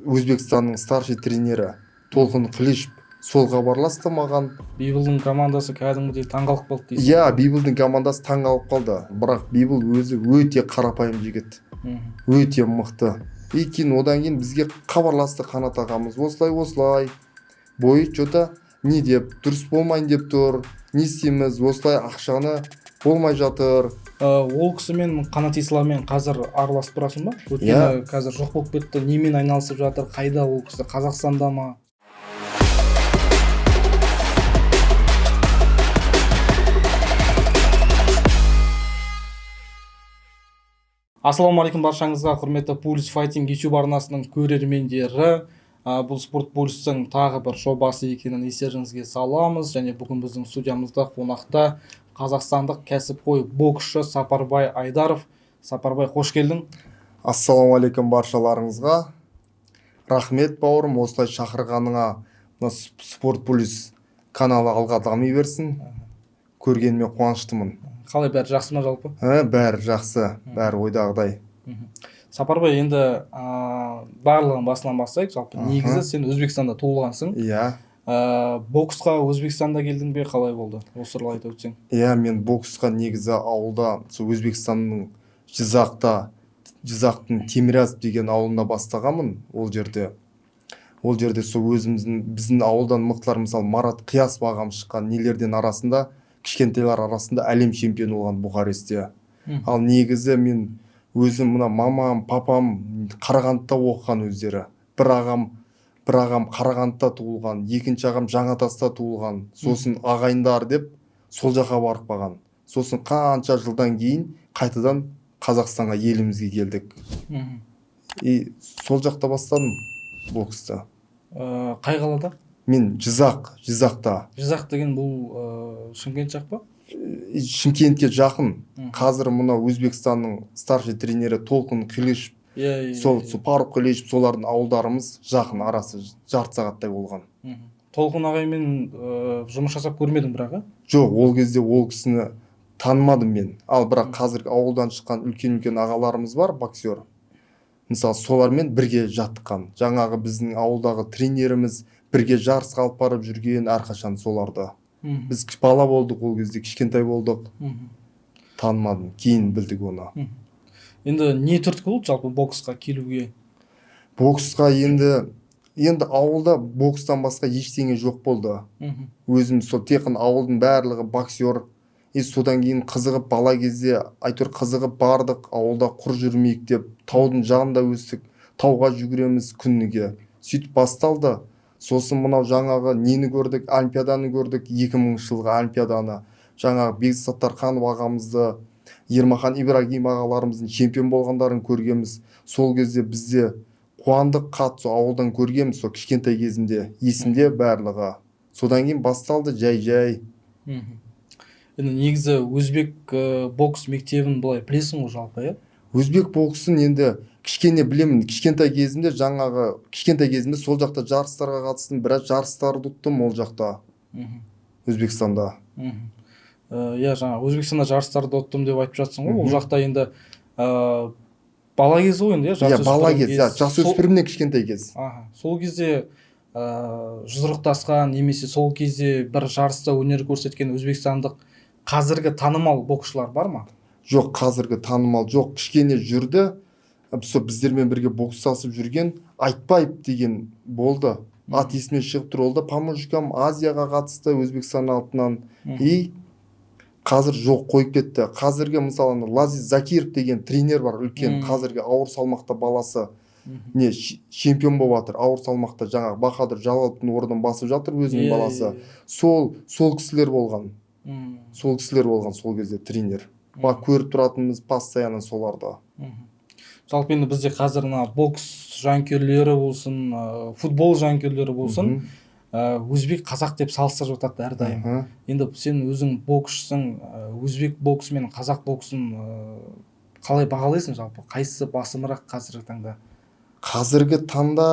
Өзбекстанның старший тренері Толқын Қылышев сол хабарласты маған. Бибілдің командасы кәдімгідей таңғалып қалды дейсің. Иә, Бибілдің командасы таңғалып қалды. Бірақ Бибіл өзі өте қарапайым жігіт, өте мықты. И кейін одан кейін бізге хабарласты Қанат ағамыз. Осылай осылай бойы че-то не деп дұрыс болмайын деп тұр, не істейміз, осылай ақшаны болмай жатыр. Ол кісімен, Қанат Исламмен қазір араласып тұрасың ба? Өйткені қазір жоқ болып кетті, немен айналысып жатыр, қайда ол кісі, Қазақстанда ма? Ассалаумағалейкум баршаңызға, құрметті Пульс Файтинг YouTube арнасының көрермендері. Бұл Спорт Пульстың тағы бір жобасы екенін естеріңізге саламыз. Және бүгін біздің студиямызда қонақта қазақстандық кәсіпқой боксшы Сапарбай Айдаров. Сапарбай, қош келдің. Ассалаумағалейкум баршаларыңызға. Рахмет, бауырым, осылай шақырғаныңа. Мына Спорт Пульс каналы алға дами берсін. Көргеніме қуаныштымын. Қалай, бәрі жақсы ма жалпы? Бәрі жақсы, бәрі ойдағыдай. Сапарбай, енді барлығын басынан бастайық. Жалпы негізі сен Өзбекстанда туылғансың. Иә. Боксқа Өзбекстанда келдің бе, қалай болды? Осы туралы айтып өтсең. Иә, мен боксқа негізі ауылда, сол Өзбекстанның Жизақта, Жизақтың Темирязов деген ауылында бастағанмын. Ол жерде сол өзіміздің, біздің ауылдан мықтылар, мысалы, Марат Қиясов ағам шыққан нелерден арасында, кішкентайлар арасында әлем чемпионы болған Бухарестте. Ал негізі мен өзім мына мамам, папам Қарағандыда оқыған өздері. Бір ағам Қарағандыда туылған, екінші ағам Жаңатаста туылған. Сосын ағайындар деп сол жаққа барып қалған. Сосын қанша жылдан кейін қайтадан Қазақстанға, елімізге келдік. И сол жақта бастадым боксты. Қай қалада? Мен Жизақта. Жизақ деген бұл Шымкент жақ па? Шымкентке жақын. Қазір мына Өзбекстанның старший тренері Толқын Қылышев, сол Фаруқ Қылышев, солардың ауылдарымыз жақын, арасы жарты сағаттай болған. Толқын ағаймен жұмыс жасап көрмедің бірақ, а? Жоқ, ол кезде ол кісіні танымадым мен. Ал бірақ қазіргі ауылдан шыққан үлкен-үлкен ағаларымыз бар, боксер. Мысалы, солармен бірге жаттыққан. Жаңағы біздің ауылдағы тренеріміз бірге жарысқа алып барып жүрген әрқашан соларды. Біз бала болдық ол кезде, кішкентай болдық. Танымадым, кейін білдік оны. Енді не түрткі болды жалпы боксқа келуге? Боксқа енді ауылда бокстан басқа ештеңе жоқ болды. Өзім сол тек қана ауылдың барлығы боксер. И содан кейін қызығып бала кезде әйтеуір қызығып бардық, ауылда құр жүрмейік деп, таудың жанында өстік, тауға жүгіреміз күніге. Сөйтіп басталды. Сосын мынау жаңағы нені көрдік, олимпиаданы көрдік, 2000 жылғы олимпиаданы. Жаңағы Бекзат Саттарханов ағамызды, Ермахан Ибрагим ағаларымыздың чемпион болғандарын көргенбіз. Сол кезде бізде қуандық қатты, сол ауылдан көргенбіз, сол кішкентай кезімде, есімде барлығы. Содан кейін басталды жай-жай. Енді негізі өзбек бокс мектебін былай білесің ғой жалпы, иә? Өзбек боксын енді кішкене білемін. Кішкентай кезімде жаңағы, кішкентай кезімде сол жақта жарыстарға қатыстым, біраз жарыстарды ұттым ол жақта, Өзбекстанда. Иә, жаңа Өзбекстанда жарыстарды ұттым деп айтып жатсың ғой. Ол жақта енді бала кез ғой енді, иә? Иә, бала Жасөспірім кез, иә, кез. Жасөспірімнен кішкентай кез. Сол кезде жұдырықтасқан немесе сол кезде бір жарыста өнер көрсеткен өзбекстандық қазіргі танымал боксшылар бар ма? Жоқ, қазіргі танымал жоқ. Кішкене жүрді. Сол біздермен бірге бокстасып жүрген Айтбаев деген болды. Ат есіме шығып тұр, ол да по мужикам Азияға қатысты Өзбекстан атынан. И қазір жоқ, қойып кетті. Қазіргі мысалы ана Лазиз Закиров деген тренер бар үлкен, қазіргі ауыр салмақта баласы не чемпион болып жатыр ауыр салмақта, жаңағы Бахадыр Жалаловтың орнын басып жатыр өзінің баласы. Сол кісілер болған. Сол кісілер болған сол кезде тренер. Көріп тұратынымыз постоянно соларды. Жалпы енді бізде қазір мына бокс жанкүйерлері болсын, футбол жанкүйерлері болсын, өзбек қазақ деп салыстырып жатады әрдайым. Енді сен өзің боксшысың, өзбек боксы мен қазақ боксын қалай бағалайсың жалпы? Қайсысы басымырақ қазіргі таңда? Қазіргі таңда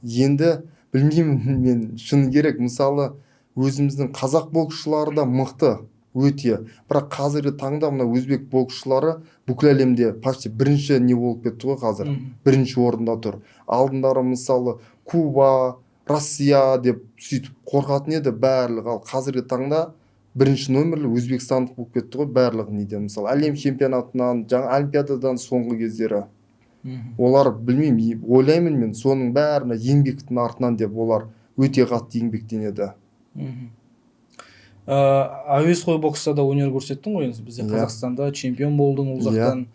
енді білмеймін мен, шыны керек, мысалы, өзіміздің қазақ боксшылары да мықты. Өте. Бірақ қазіргі таңда мына өзбек боксшылары бүкіл әлемде почти бірінші не болып кетті ғой қазір. Бірінші орында тұр. Алдындары мысалы Куба, Россия деп сөйтіп қорқатын еді барлығы. Ал қазіргі таңда бірінші номерлі өзбекстандық болып кетті ғой барлығы неден, мысалы әлем чемпионатынан, жаңа олимпиададан соңғы кездері. Олар білмеймін, ойлаймын мен, соның бәрі еңбектің артынан деп, олар өте қатты еңбектенеді. Әуесқой бокста да өнер көрсеттің ғой енді бізде. Иә. Қазақстанда чемпион болдың ол Иә. жақтан.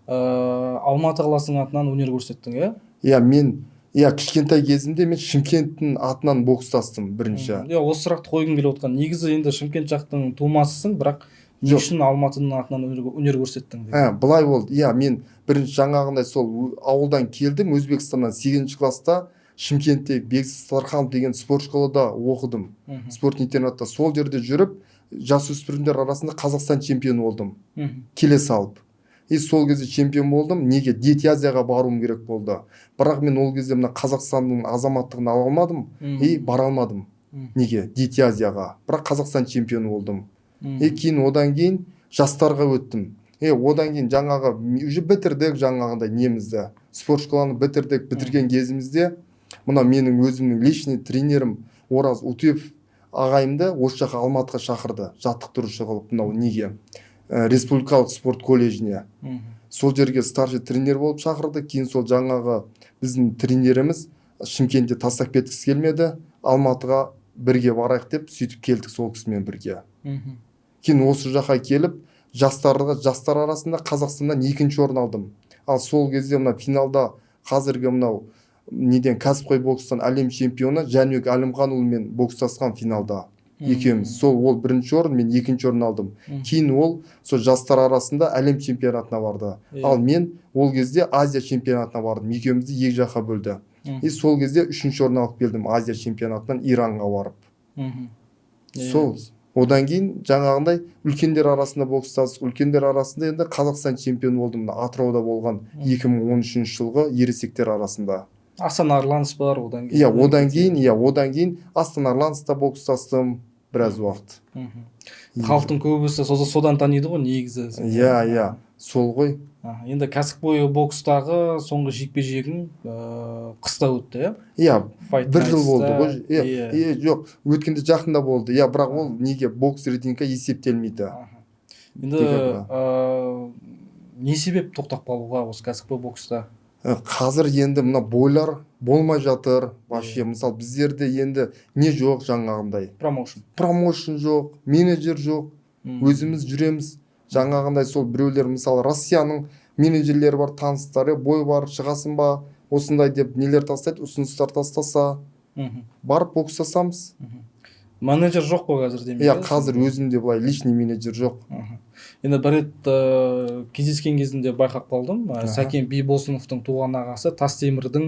Алматы қаласының атынан өнер көрсеттің, иә? Иә, мен, иә, кішкентай кезімде мен Шымкенттің атынан бокстастым бірінші. Иә, осы сұрақты қойғым келіп отқан. Негізі енді Шымкент жақтың тумасысың, бірақ не Жоқ. үшін Алматының атынан өнер көрсеттің деген. Ә, былай болды, иә, мен бірінші жаңағындай сол ауылдан келдім Өзбекстаннан, 8 класста Шымкентте Бекзат Саттарханов деген спорт школада оқыдым. Спорт интернатта. Сол жерде жүріп жасөспірімдер арасында Қазақстан чемпионы болдым. Келе салып. И сол кезде чемпион болдым. Неге Дети Азияға баруым керек болды. Бірақ мен ол кезде мына Қазақстанның азаматтығын ала алмадым и бара алмадым. Неге Дети Азияға. Бірақ Қазақстан чемпионы болдым. И кейін одан кейін жастарға өттім. И одан кейін жаңағы уже бітірдік жаңағындай немізді. Спорт школаны бітірдік. Бітірген кезімізде мына менің өзімнің личный тренерім Ораз Утепов ағайымды осы жаққа, Алматыға шақырды жаттықтырушы қылып, мынау неге, республикалық спорт колледжіне. Сол жерге старший тренер болып шақырды. Кейін сол жаңағы біздің тренеріміз Шымкентте тастап кеткісі келмеді, Алматыға бірге барайық деп, сөйтіп келдік сол кісімен бірге. Кейін осы жаққа келіп жастарға, жастар арасында Қазақстаннан екінші орын алдым. Ал сол кезде мына финалда қазіргі мынау неден, кәсіпқой бокстан әлем чемпионы Жәнібек Әлімханұлымен бокстасқан финалда екеуміз. Сол ол бірінші орын, мен екінші орын алдым. Кейін ол сол жастар арасында әлем чемпионатына барды. Ал мен ол кезде Азия чемпионатына бардым. Екеумізді екі жаққа бөлді. И сол кезде үшінші орын алып келдім Азия чемпионатынан Иранға барып. Сол одан кейін жаңағындай үлкендер арасында бокстастық. Үлкендер арасында енді Қазақстан чемпионы болдым мына Атырауда болған 2013 жылғы ересектер арасында. Астана Арланс бар одан кейін. Иә, одан кейін, иә, одан кейін Астана Арланста бокстастым біраз уақыт. Халықтың көбісі содан таниды ғой негізі. Иә, иә, сол ғой. Енді кәсіпқой бокстағы соңғы жекпе-жегің қыста өтті, иә? Иә, Fight бір жыл болды Nights'та, ғой. Иә, иә. иә, жоқ, өткенде жақында болды. Иә, бірақ ол неге бокс рейтингке есептелмейді. Енді Декабрьда. Не себеп тоқтап қалуға осы кәсіпқой бокста? Қазір енді мына бойлар болмай жатыр вообще. Мысалы, біздерде енді не жоқ жаңағындай. Промоушн. Промоушн жоқ, менеджер жоқ. Өзіміз жүреміз. Жаңағындай сол біреулер, мысалы, Россияның менеджерлері бар, таныстары, бой бар, шығасың ба, осындай деп нелер тастайды, ұсыныстар тастаса, барып бокстасамыз. Менеджер жоқ қой қазір демек? Иә, Иә? қазір өзімде былай личный менеджер жоқ. Енді бір рет кездескен кезімде байқап қалдым. Сәкен Бибосыновтың туған ағасы Тастемірдің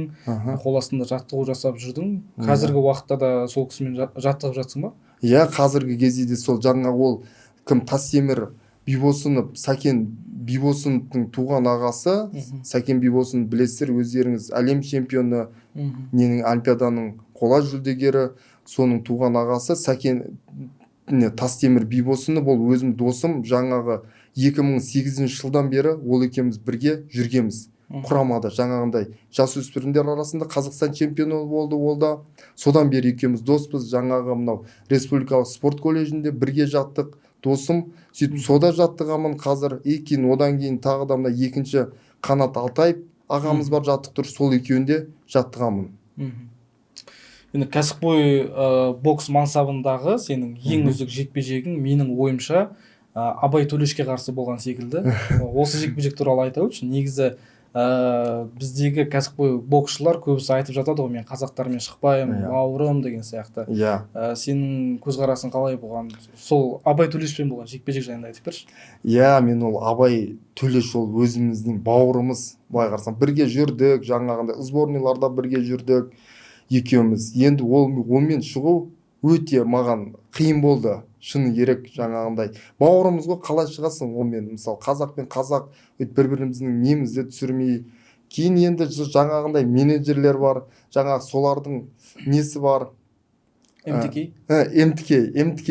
қол астында жаттығу жасап жүрдің. Қазіргі уақытта да сол кісімен жаттығып жатсың ба? Иә, қазіргі кезде де сол жаңа ол кім, Тастемір Бибосынов, Сәкен Бибосыновтың туған ағасы. Сәкен Бибосынов, білесіздер өздеріңіз, әлем чемпионы, ненің, олимпиаданың қола жүлдегері, соның туған ағасы Сәкен не, Тастемір Бибосынов, ол өзім досым. Жаңағы 2008 жылдан бері ол екеуміз бірге жүргенбіз. Құрамада жаңағындай жасөспірімдер арасында Қазақстан чемпионы болды ол да. Содан бері екеуміз доспыз. Жаңағы мынау республикалық спорт колледжінде бірге жаттық, досым, сөйтіп сода жаттығамын қазір. И кейін одан кейін тағы да мына екінші Қанат Алтаев ағамыз бар жаттықтырушы, сол екеуінде жаттығамын. Енді кәсіпқой бокс мансабындағы сенің ең үздік жекпе-жегің, менің ойымша, Абай Төлешке қарсы болған секілді. Осы жекпе-жек туралы айта өтші. Негізі біздегі кәсіпқой боксшылар көбісі айтып жатады ғой, мен қазақтармен шықпаймын, бауырым деген сияқты. Сенің көзқарасың қалай бұған? Сол Абай Төлешпен болған жекпе-жек жайында айтып берші. Иә, мен ол Абай Төлеш, ол өзіміздің бауырымыз, былай қарасаң бірге жүрдік, жаңағындай сборныйларда бірге жүрдік екеуміз. Енді ол онымен шығу өте маған қиын болды, шыны керек. Жаңағындай бауырымыз ғой, қалай шығасың онымен? Мысалы, қазақ пен қазақ бір біріміздің немізді түсірмей. Кейін енді жаңағындай менеджерлер бар, жаңағы солардың несі бар. МТК. МТК, МТК.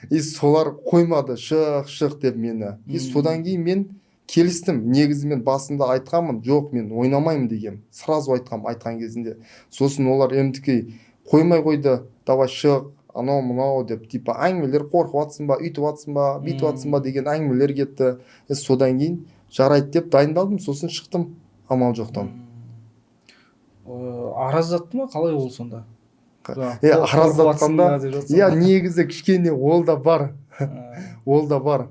И солар қоймады, шық, шық деп мені. И содан кейін мен келістім. Негізі мен басында айтқанмын, жоқ, мен ойнамаймын дегем. Сразу айтқам, айтқан кезінде. Сосын олар МТК қоймай қойды, давай шық, анау мынау деп, типа әңгімелер, қорқып жатсың ба, үйтіп жатсың ба, бүйтіп жатсың ба деген әңгімелер кетті. И содан кейін жарайды деп дайындалдым, сосын шықтым амал жоқтан. Араздатты ма, қалай ол сонда? Е, араздатқанда, иә, негізі кішкене ол да бар, ол да бар.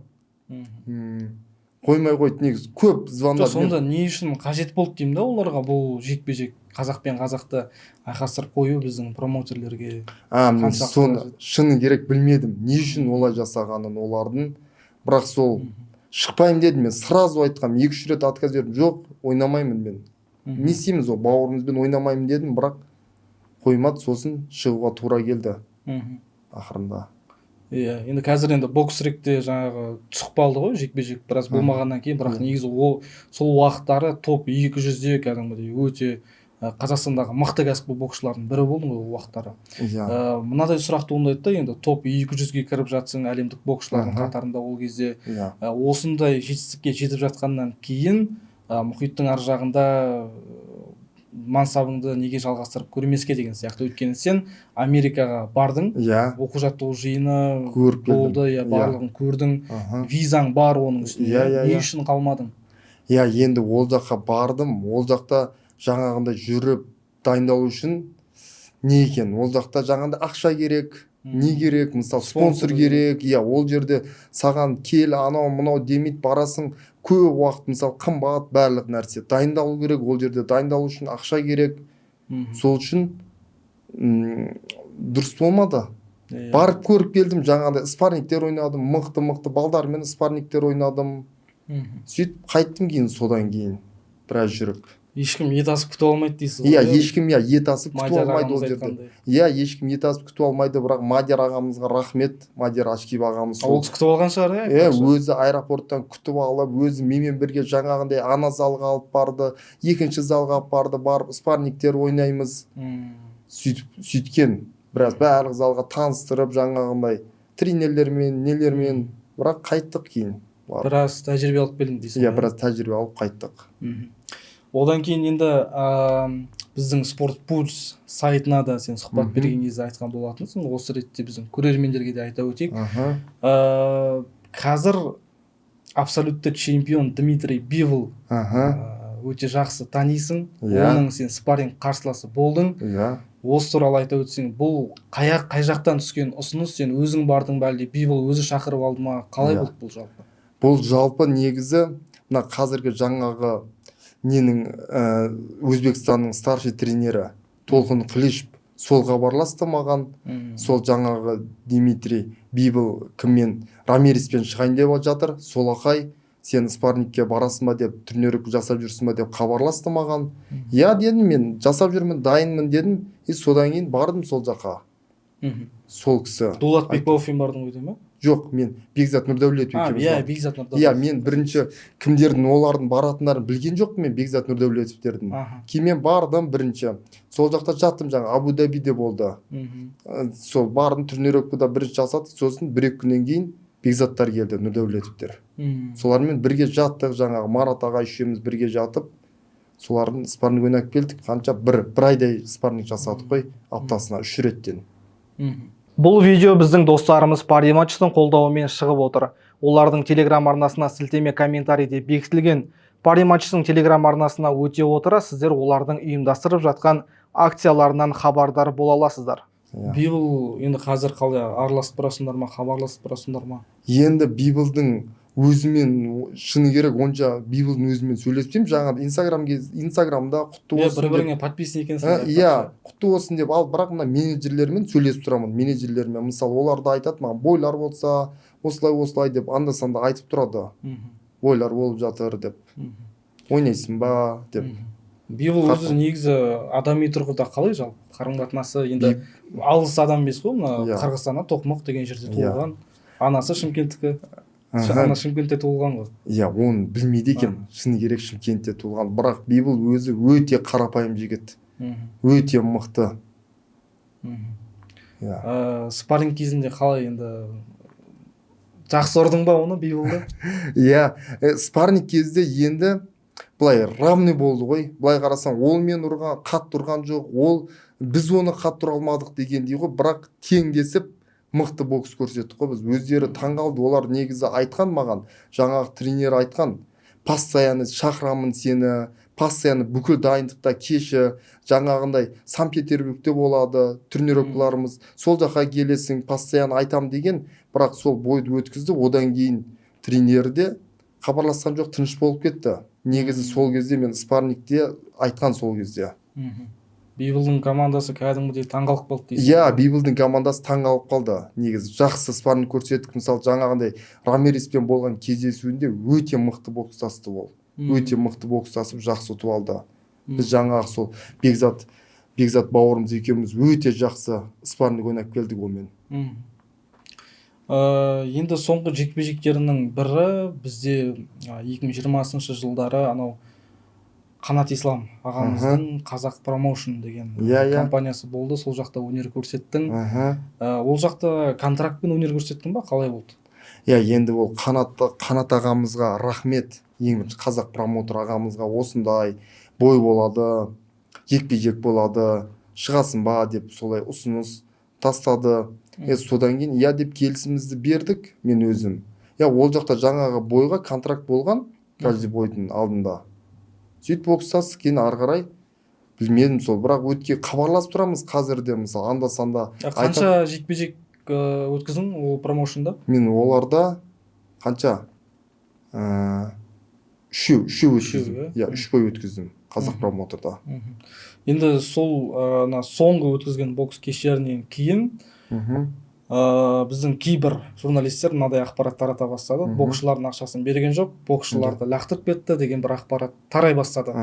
Қоймай қойды негізі, көп звондады. Жоқ, сонда не үшін қажет болды деймін да оларға бұл жекпе жек, қазақ пен қазақты айқастырып қою біздің промоутерлерге? А мен соны шыны керек білмедім, не үшін олай жасағанын олардың, бірақ сол шықпаймын дедім мен, сразу айтқанмын, 2-3 рет отказ бердім, жоқ, ойнамаймын мен, не істейміз, ол бауырымызбен ойнамаймын дедім, бірақ қоймады, сосын шығуға тура келді ақырында. Иә, енді қазір енді бокс ректе жаңағы түсіп қалды ғой жекпе жек біраз болмағаннан кейін, бірақ негізі ол сол уақыттары топ 200-де кәдімгідей өте Қазақстандағы мықты кәсіпқой боксшылардың бірі болдың ғой ол уақыттары. Иә. Мынадай сұрақ туындайды да енді, топ 200-ге кіріп жатсың әлемдік боксшылардың қатарында ол кезде. Иә. Осындай жетістікке жетіп жатқаннан кейін мұхиттың ар жағында мансабыңды неге жалғастырып көрмеске деген сияқты, өйткені сен Америкаға бардың, иә, оқу жаттығу жиыны көріп келдім. болды, иә, барлығын көрдің, визаң бар оның үстіне, иә, не үшін қалмадың? Иә, енді ол жаққа бардым, ол жақта жаңағындай жүріп дайындалу үшін не екен, ол жақта жаңағындай ақша керек, не керек, мысалы спонсор керек, иә, ол жерде саған кел анау мынау демейді, барасың, көп уақыт мысалы қымбат барлық нәрсе, дайындалу керек, ол жерде дайындалу үшін ақша керек, сол үшін дұрыс болмады. Барып көріп келдім, жаңағыдай спаррингтер ойнадым, мықты-мықты балдармен спаррингтер ойнадым. Сөйтіп қайттым кейін, содан кейін біраз жүріп. Ешкім ет асып күтіп алмайды дейсіз ғой. Иә, ешкім, иә, ет асып күтіп Мадияр алмайды ол ағамыз жерде. айтқандай. Иә, ешкім ет асып күтіп алмайды, бірақ Мадияр ағамызға рахмет, Мадияр Ашкиев ағамыз Ол кісі күтіп алған шығар, иә? Иә, өзі аэропорттан күтіп алып, өзі менімен бірге жаңағындай ана залға алып барды, екінші залға алып барды, барып спаррингтер ойнаймыз. Сөйтіп, сөйткен біраз барлық залға таныстырып, жаңағындай тренерлермен, нелермен, бірақ қайттық кейін барып. Біраз тәжірибе алып келдім дейсің. Иә, біраз тәжірибе алып қайттық. Одан кейін енді біздің Спорт Пульс сайтына да сен сұхбат берген кезде айтқан болатынсың. Осы ретте біздің көрермендерге де айта өтейік. Қазір абсолютті чемпион Дмитрий Бивол өте жақсы танисың. Оның сен спарринг қарсыласы болдың. Иә. Осы туралы айта өтсең, бұл қай жақтан түскен ұсыныс, сен өзің бардың ба, әлде Бивол өзі шақырып алды ма, қалай болды бұл жалпы? Бұл жалпы негізі мына қазіргі жаңағы ненің Өзбекстанның старший тренері Толқын Қылышев сол хабарласты маған. Сол жаңағы Дмитрий Бивол кіммен, Рамиреспен шығайын деп жатыр, солақай сен спаррингке барасың ба деп, тренировка жасап жүрсің ба деп хабарласты маған. Иә дедім, мен жасап жүрмін, дайынмын дедім. И содан кейін бардым сол жаққа. Сол кісі Дулат Бекбауовпен бардың ғой деймін, ба? Жоқ, мен Бекзат Нұрдәулетов екеуміз иә, бардық. Бекзат Нұрдәулетов. Иә, мен бірінші кімдердің, олардың баратындарын білген жоқпын мен, Бекзат Нұрдәулетовтердің. Кейін мен бардым бірінші. Сол жақта жаттым, жаңа Абу-Дабиде болды. Сол бардым, тренировкада бірінші жасадық, сосын бір-екі күннен кейін Бекзаттар келді, Нұрдәулетовтер. Солармен бірге жаттық, жаңағы Марат аға үшеуміз бірге жатып, солардың спарринг ойнап келдік. Қанша бір айдай спарринг жасадық қой, аптасына 3 реттен. Бұл видео біздің достарымыз Париматчтың қолдауымен шығып отыр. Олардың телеграм арнасына сілтеме комментарийде бекітілген. Париматчтың телеграм арнасына өте отыра сіздер олардың ұйымдастырып жатқан акцияларынан хабардар бола аласыздар. Библ енді қазір қалай, араласып тұрасыңдар ма, хабарласып тұрасыңдар ма? Енді Бибылдың өзімен, шыны керек, онша Бибылдың өзімен сөйлеспеймін. Жаңа Инстаграмда құтты болсын деп. Бір-біріңе подписан екенсіңдер, Иә, құтты болсын деп ал, бірақ мына менеджерлермен сөйлесіп тұрамын. Менеджерлермен, мысалы, олар да айтады маған, бойлар болса, осылай осылай деп анда-санда айтып тұрады. Бойлар болып жатыр деп. Ойнайсың ба деп. Библ Қатты. өзі негізі адами тұрғыда қалай жалпы қарым-қатынасы, енді алыс адам емес қой, мына Қырғызстанда Тоқмақ деген жерде туылған, анасы Шымкенттікі. Ана Шымкентте туылған ғой. Иә, оны білмейді екен. Шыны керек, Шымкентте туылған. Бірақ Библ өзі өте қарапайым жігіт. Өте мықты. Иә. Спарринг кезінде қалай енді, жақсы ұрдың ба оны, Бибулды? Иә, спарринг кезде енді былай равный болды ғой. Былай қарасаң, ол мен ұрған, қатты ұрған жоқ, ол біз оны қатты ұра алмадық дегендей ғой. Бірақ теңдесіп мықты бокс көрсеттік қой біз. Өздері таңғалды. Олар негізі айтқан маған, жаңағы тренер айтқан: «Постоянно шақырамын сені, постоянно бүкіл дайындықта кеші жаңағындай Санкт Петербургте болады тренировкаларымыз, сол жаққа келесің, постоянно айтам» деген. Бірақ сол бойды өткізді, одан кейін тренері де хабарласқан жоқ, тыныш болып кетті негізі. Сол кезде мен спаррингте айтқан сол кезде. Бибулдың командасы кәдімгідей таңғалып қалды дейсің. Иә, Бибулдың командасы таңғалып қалды. Негізі жақсы спарринг көрсеттік. Мысалы, жаңағындай Рамиреспен болған кездесуінде өте мықты бокстасты ол. Өте мықты бокстасып, жақсы ұтып алды. Біз жаңағы сол Бекзат бауырымыз екеуміз өте жақсы спарринг ойнап келдік онымен. Енді соңғы жекпе жектерінің бірі бізде 2020 жылдары анау Қанат Ислам ағамыздың «Қазақ промоушн» деген Иә, иә. компаниясы болды, сол жақта өнер көрсеттің. Ол жақта контрактпен өнер көрсеттің ба, қалай болды? Иә, енді ол Қанат ағамызға рахмет. Ең бірінші қазақ промоутер ағамызға осындай бой болады, жекпе жек болады, шығасың ба деп солай ұсыныс тастады. Содан кейін иә деп келісімімізді бердік. Мен өзім, иә, ол жақта жаңағы бойға контракт болған, каждый бойдың алдында. Сөйтіп бокстастық. Кейін ары қарай білмедім сол, бірақ өтке хабарласып тұрамыз қазір де, мысалы, анда санда. Қанша жекпе жек өткіздің ол промоушнда? Мен оларда қанша, үшеу өткіздім. Үшеу, иә? Иә, үш бой өткіздім қазақ промоутерда. Енді сол ана соңғы өткізген бокс кештерінен кейін біздің кейбір журналистер мынадай ақпарат тарата бастады: боксшылардың ақшасын берген жоқ, боксшыларды лақтырып кетті деген бір ақпарат тарай бастады.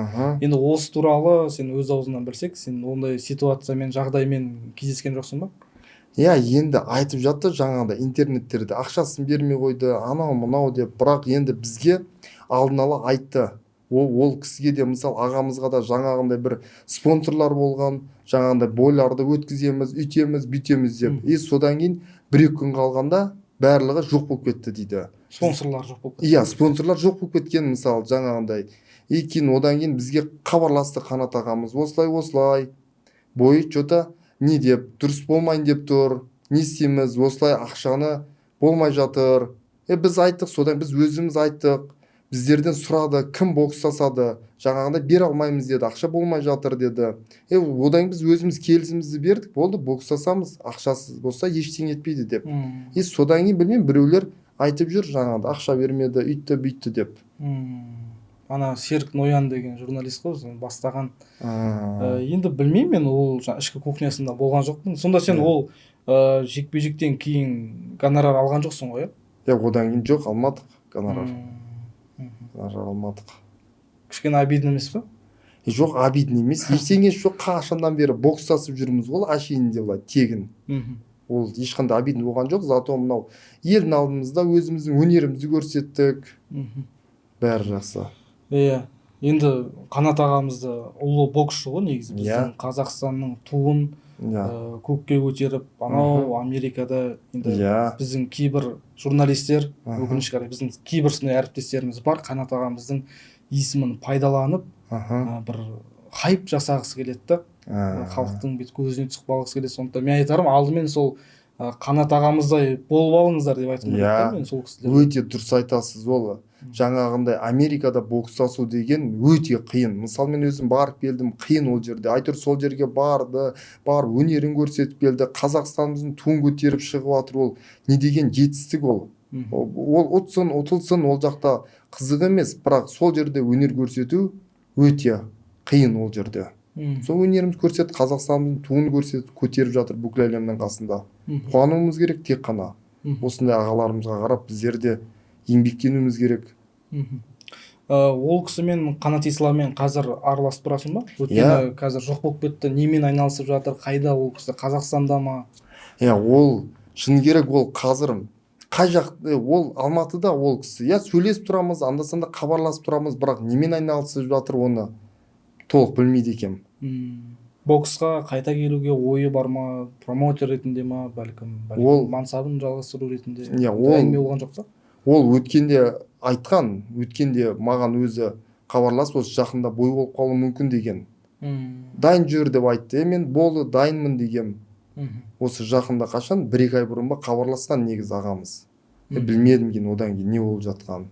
Енді осы туралы сен өз аузыңнан білсек, сен ондай ситуациямен, жағдаймен кездескен жоқсың ба? Иә, енді айтып жатты жаңағыдай интернеттерде, ақшасын бермей қойды, анау мынау деп. Бірақ енді бізге алдын ала айтты. Ол кісіге де, мысалы, ағамызға да жаңағындай бір спонсорлар болған, жаңағындай бойларды өткіземіз, үйтеміз, бүйтеміз деп. И содан кейін 1-2 күн қалғанда барлығы жоқ болып кетті дейді. Спонсорлар жоқ болып кетті. Иә, спонсорлар жоқ болып кеткен, мысалы, жаңағындай. И кейін одан кейін бізге хабарласты Қанат ағамыз: осылай осылай бойы че то не деп дұрыс болмайын деп тұр, не істейміз, осылай ақшаны болмай жатыр. Біз айттық, содан біз өзіміз айттық. Біздерден сұрады, кім бокстасады, жаңағындай бере алмаймыз деді, ақша болмай жатыр деді. Одан кейін біз өзіміз келісімімізді бердік, болды, бокстасамыз, ақшасыз болса ештеңе етпейді деп. И содан кейін білмеймін, біреулер айтып жүр жаңағыдай ақша бермеді, үйтті бүйтті деп. Ана Серік Ноян деген журналист қой соны бастаған. Енді білмеймін, мен ол ішкі кухнясында болған жоқпын. Сонда сен ол жекпе жектен кейін гонорар алған жоқсың ғой, иә? Иә, одан кейін жоқ, алмадық гонорар. Гонорар алмадық. Кішкене обидно емес па? Жоқ, обидно емес, ештеңесі жоқ. Қашаннан бері бокстасып жүрміз ғой әшейінде былай тегін. Ол ешқандай обидно болған жоқ. Зато мынау елдің алдымызда өзіміздің өнерімізді көрсеттік. Бәрі жақсы. Иә, енді Қанат ағамыз да ұлы боксшы ғой негізі, біздің Қазақстанның туын көкке көтеріп анау Америкада енді біздің кейбір журналистер, өкінішке қарай, біздің кейбір сондай әріптестеріміз бар, Қанат ағамыздың есімін пайдаланып, бір хайп жасағысы келеді да, халықтың бүйтіп көзіне түсіп қалғысы келеді. Сондықтан мен айтарым, алдымен сол Қанат ағамыздай болып алыңыздар деп айтқым келеді да мен сол кісілерге. Өте дұрыс айтасыз. Ол жаңағындай Америкада бокстасу деген өте қиын. Мысалы, мен өзім барып келдім, қиын ол жерде. Әйтеуір сол жерге барды, барып өнерін көрсетіп келді, Қазақстанымыздың туын көтеріп шығып жатыр. Ол не деген жетістік ол. Ол ұтсын, ұтылсын, ол жақта қызық емес, бірақ сол жерде өнер көрсету өте қиын ол жерде. Сол өнерімізді көрсетіп, Қазақстанымыздың туын көрсетіп, көтеріп жатыр бүкіл әлемнің қасында. Қуануымыз керек тек қана. Осындай ағаларымызға қарап біздер де еңбектенуіміз керек. Ол кісімен, Қанат Исламмен қазір араласып тұрасың ба? Өйткені Иә. қазір жоқ болып кетті, немен айналысып жатыр, қайда ол кісі, Қазақстанда ма? Иә, ол шыны керек, ол қазір қай жақ, ол Алматыда ол кісі. Иә, сөйлесіп тұрамыз, анда санда хабарласып тұрамыз, бірақ немен айналысып жатыр, оны толық білмейді екенмін. Боксқа қайта келуге ойы бар ма, промоутер ретінде ма, бәлкім Ол- мансабын жалғастыру ретінде? Иә, Әңгіме болған жоқ па? Ол өткенде айтқан, өткенде маған өзі хабарласып, осы жақында бой болып қалуы мүмкін деген. Дайын жүр деп айтты. Мен болды, дайынмын дегем. Осы жақында қашан, 1-2 ай бұрын ба, хабарласқан негізі ағамыз. Білмедім кейін, одан кейін не болып жатқанын.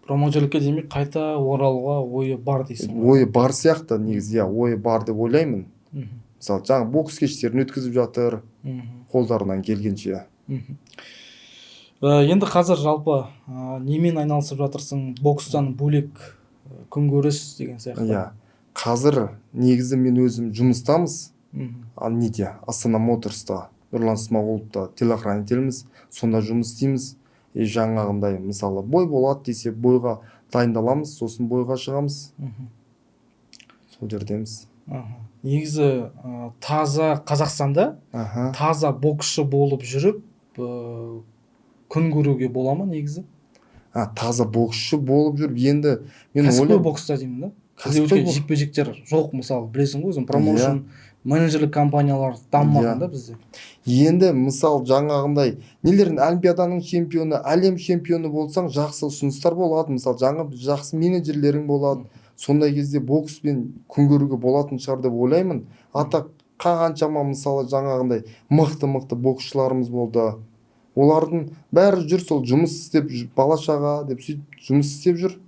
Промоутерлікке демек қайта оралуға ойы бар дейсің ғой? Ойы бар сияқты негізі, иә, ойы бар деп ойлаймын. Мысалы, жаңа бокс кештерін өткізіп жатыр, қолдарынан келгенше. Енді қазір жалпы немен айналысып жатырсың, бокстан бөлек, күнкөріс деген сияқты? Иә, қазір негізі мен өзім жұмыстамыз. Ал неде, Астана Моторста, Нұрлан Смағұловта телохранительміз, сонда жұмыс істейміз. И жаңағындай, мысалы, бой болады десе, бойға дайындаламыз, сосын бойға шығамыз. Сол жердеміз. Негізі таза Қазақстанда таза боксшы болып жүріп күн көруге бола ма негізі? Таза боксшы болып жүріп енді мен Кәсіпқой ойлаймын бокста деймін да. Бізде Кәсіпқой өткен бокс. жекпе-жектер жоқ, мысалы, білесің ғой өзің, промоушн, менеджерлік компаниялар дамымаған да бізде. Енді мысал жаңағындай нелердің, олимпиаданың чемпионы, әлем чемпионы болсаң, жақсы ұсыныстар болады, мысалы, жаңа жақсы менеджерлерің болады. Сондай кезде бокспен күн көруге болатын шығар деп ойлаймын. А так қаншама, мысалы, жаңағындай мықты-мықты боксшыларымыз болды. Олардың бәрі жүр сол жұмыс істеп, бала шаға деп сөйтіп жұмыс істеп жүр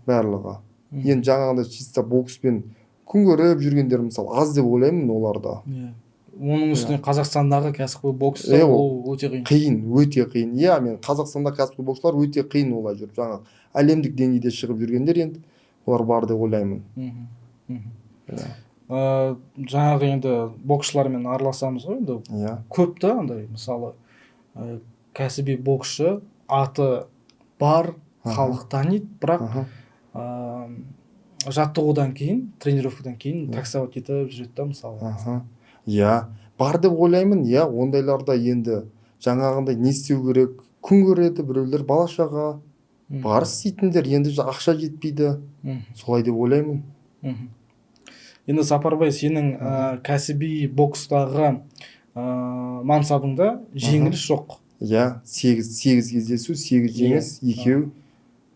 барлығы. Енді жаңағындай чисто бокспен күн көріп жүргендер, мысалы, аз деп ойлаймын оларда. Иә. Оның үстіне Қазақстандағы кәсіпқой бокста Ол ол өте қиын. Қиын, өте қиын. Иә, мен Қазақстанда кәсіпқой боксшылар өте қиын олай жүріп, жаңағы әлемдік деңгейде шығып жүргендер енді олар бар деп ойлаймын. Иә. Жаңағы енді боксшылармен араласамыз ғой енді. Иә. Көп та андай, мысалы, кәсіби боксшы аты бар, халық таниды, бірақ жаттығудан кейін, тренировкадан кейін таксовать етіп жүреді да, мысалы. Иә, бар деп ойлаймын, иә, ондайларда енді жаңағындай не істеу керек, күн көреді біреулер, бала шаға, бар істейтіндер, енді ақша жетпейді. Солай деп ойлаймын. Енді Сапарбай, сенің кәсіби бокстағы мансабыңда жеңіліс жоқ. Иә, 8 кездесу, 8 жеңіс, 2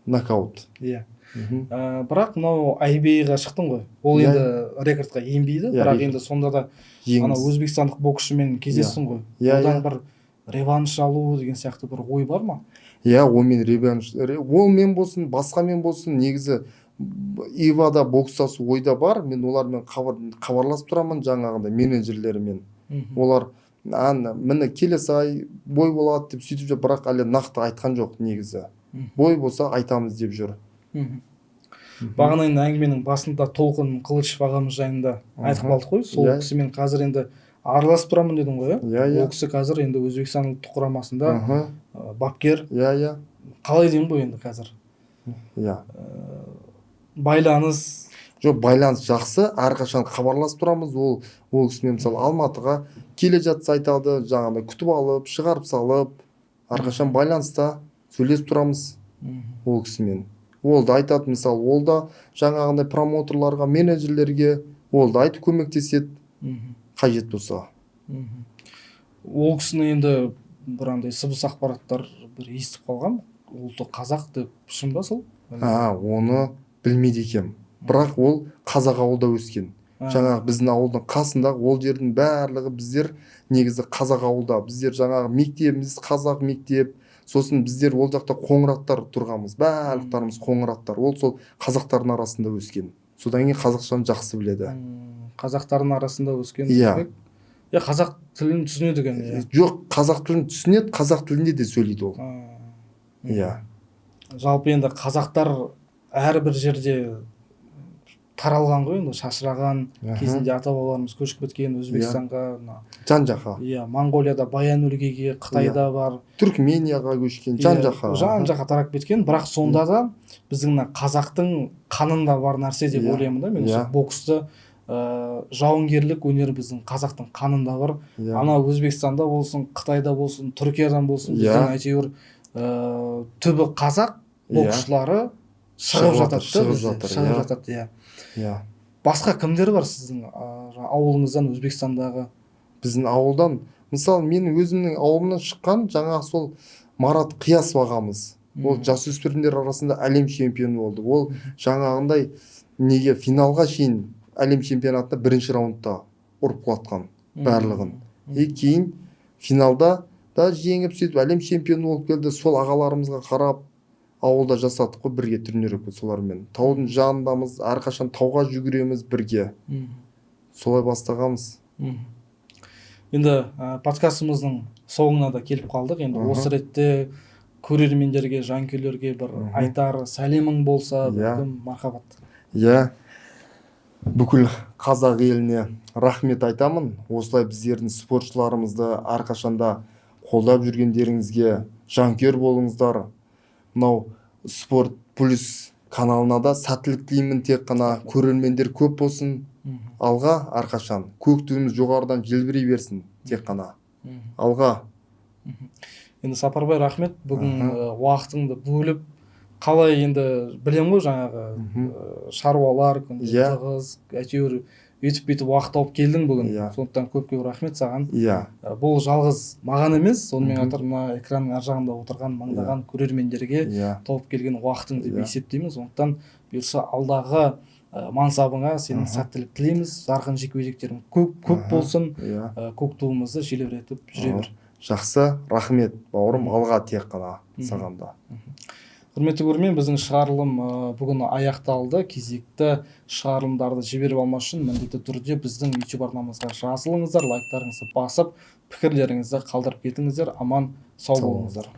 нокаут. Иә. Бірақ мынау IBA-ға шықтың ғой. Ол енді рекордқа енбейді, Иә, бірақ рекорд. енді сонда да Жеңіс. ана өзбекстандық боксшымен кездестің ғой. Иә, Одан иә. бір реванш алу деген сияқты бір ой бар ма? Иә, онымен реванш, ол мен болсын, басқамен болсын, негізі ИВАда бокстасу ойда бар. Мен олармен хабарласып тұрамын жаңағындай менеджерлерімен. Олар міне келесі ай бой болады деп сөйтіп жүр, бірақ әлі нақты айтқан жоқ негізі. Бой болса айтамыз деп жүр. Бағана енді әңгіменің басында Толқын Қылышев ағамыз жайында айтып қалдық қой. Сол кісімен қазір енді араласып тұрамын дедің ғой, иә? Иә, иә. Ол кісі қазір енді Өзбекстан ұлттық құрамасында, бапкер. Иә, иә. Қалай деймін ғой енді қазір? Иә. Байланыс. Жоқ, байланыс жақсы, әрқашан хабарласып тұрамыз. Ол кісімен, мысалы, Алматыға келе жатса айтады, жаңағыдай күтіп алып, шығарып салып, әрқашан байланыста сөйлесіп тұрамыз ол кісімен. Ол да айтады, мысалы, ол да жаңағындай промоутерларға, менеджерлерге ол да айтып көмектеседі, қажет болса. Ол кісіні енді бір андай сыбыс ақпараттар бір естіп қалғам, ұлты қазақ деп, шын ба сол? Оны білмейді екенмін. Бірақ ол қазақ ауылда өскен. Жаңағы біздің ауылдың қасындағы ол жердің барлығы біздер негізі қазақ ауылда. Біздер жаңағы мектебіміз қазақ мектеп. Сосын біздер ол жақта қоңыраттар тұрғанбыз. Барлықтарымыз қоңыраттар. Ол сол қазақтардың арасында өскен. Содан кейін қазақшаны жақсы біледі. Қазақтардың арасында өскен. Иә. Демек, иә, қазақ тілін түсінеді екен, иә. Жоқ, қазақ тілін түсінеді, қазақ тілінде де сөйлейді ол. Иә. Жалпы енді қазақтар әрбір жерде таралған ғой енді, шашыраған кезінде ата-бабаларымыз көшіп кеткен Өзбекстанға, мына Жан жаққа. Иә, Моңғолияда Баян өлкеге, Қытайда бар. Түркменияға көшкен, жан жаққа. Жан жаққа тарап кеткен, бірақ сонда да біздің мына қазақтың қанында бар нәрсе деп ойлаймын да мен. Осы боксты, жауынгерлік өнер біздің қазақтың қанында бар. Ана Өзбекстанда болсын, Қытайда болсын, Түркиядан болсын, біздің әйтеуір, түбі қазақ боксшылары шығып Шығып жатады да жатыр, шығып бізде. жатыр, Шығып иә. жатады, иә. Иә. Басқа кімдер бар сіздің ауылыңыздан, Өзбекстандағы? Біздің ауылдан, мысалы, менің өзімнің ауылымнан шыққан жаңағы сол Марат Қиясов ағамыз, ол жасөспірімдер арасында әлем чемпионы болды. Ол жаңағындай неге финалға шейін, әлем чемпионатында бірінші раундта ұрып құлатқан барлығын. И кейін финалда да жеңіп, сөйтіп әлем чемпионы болып келді. Сол ағаларымызға қарап ауылда жасадық қой бірге тренировка солармен. Таудың жанындамыз, әрқашан тауға жүгіреміз бірге. Солай бастағанбыз. Енді подкастымыздың соңына да келіп қалдық енді. Осы ретте көрермендерге, жанкүйерлерге бір айтар сәлемің болса, бәлкім, мархабат. Иә, бүкіл қазақ еліне рахмет айтамын, осылай біздердің спортшыларымызды әрқашанда қолдап жүргендеріңізге. Жанкүйер болыңыздар. Мынау Спорт Плюс каналына да сәттілік тілеймін, тек қана көрермендер көп болсын. Алға, әрқашан көк туымыз жоғарыдан желбірей берсін, тек қана алға! Енді, Сапарбай, рахмет бүгін уақытыңды бөліп. Қалай енді, білемін ғой, жаңағы шаруалар күнде тығыз, әйтеуір өйтіп бүйтіп уақыт тауып келдің бүгін. Сондықтан көп көп рахмет саған. Бұл жалғыз маған емес, сонымен қатар мына экранның ар жағында отырған мыңдаған көрермендерге тауып келген уақытың деп есептеймін. Сондықтан бұйырса, алдағы мансабыңа сенің сәттілік тілейміз, жарқын жекпе жектерің көп көп болсын, көк туымызды желбіретіп жүре бер. Жақсы, рахмет, бауырым, алға тек қана саған да. Құрметті көрермен, біздің шығарылым бүгін аяқталды. Кезекті шығарылымдарды жіберіп алмас үшін міндетті түрде біздің YouTube арнамызға жазылыңыздар, лайктарыңызды басып, пікірлеріңізді қалдырып кетіңіздер. Аман сау Сау болыңыздар.